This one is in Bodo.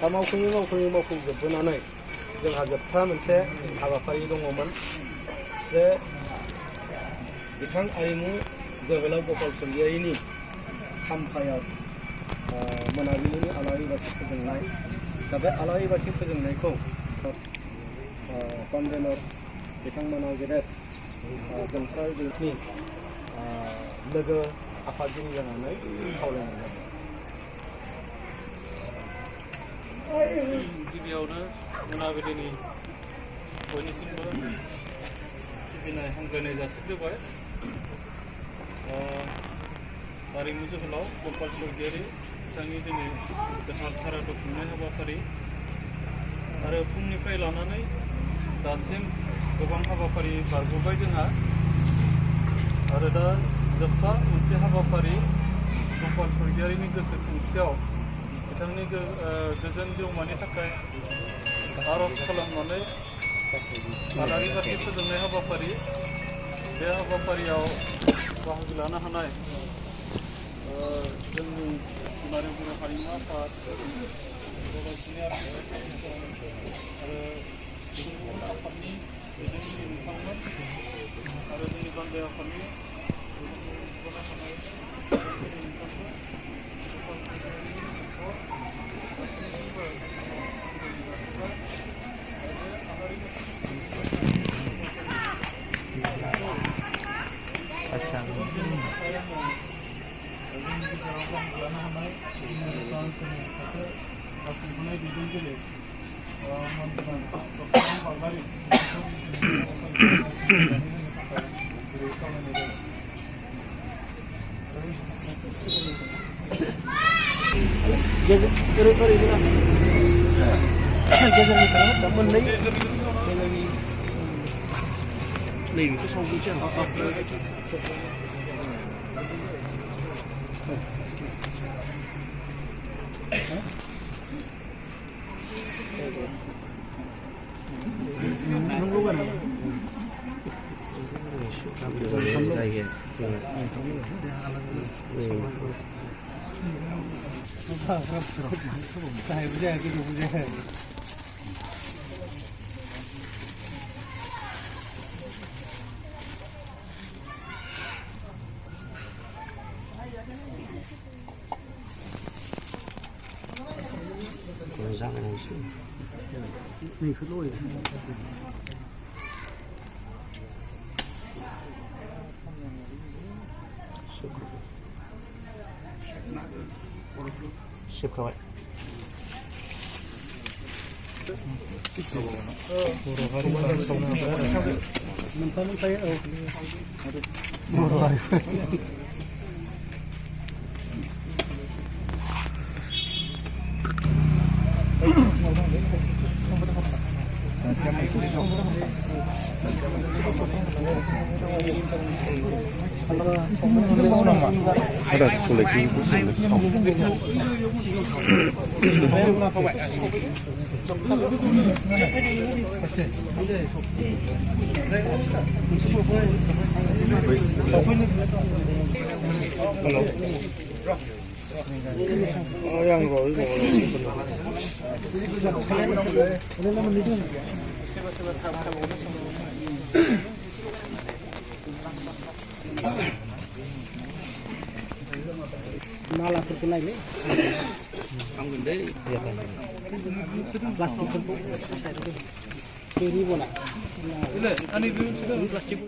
दा मावफुंजोबबोनानै जोंहा जोबथा मोनसे हाबाफारि दङमोन जे बिथां आरिमु जोहोलाव गपाल चलिहारिनि खाम्फायाव मोनाबिलिनि आलारि बाथि फोजोंनाय दा बे आलारि बाथि फोजोंनायखौ कनभेनर बिथांमोना गेदेर जोंसार ग्रुपनि लोगो आफादगिरि जानानै खावलायनाय गिबियावनो मोनाबिलिनि बयनिसिमबो सिबिनाय हामलायनाय जासिग्रोबाय। आरिमु जोहोलाव गपाल चलिहारि बिथांनि दिनै गोथार सारादु खुंनाय हाबाफारि आरो फुंनिफ्राय लानानै दासिम गोबां हाबाफारि बारबोबाय जोंहा आरो दा जोबथा मोनसे हाबाफारि गपाल चलिहारिनि गोसोखांथियाव बिथांनि गोजोन जिउमानि थाखाय आरज खालामनानै आलारि बाथि फोजोंनाय हाबाफारि बे हाबाफारियाव बाहागो लानो हानाय जोंनि दुलाराय बर' हारिमु आफाद बर' सिनियर एस'सियेसन आरो गुबुन गुबुन आफादनि दैदेनगिरि बिथांमोन आरो जोंनि बान्दाय आफादनि गुबुन गुबुन थानाय दैदेनगिरि बिथांमोन Ship Ada sulit itu oh yang roll malah terkena ini plastik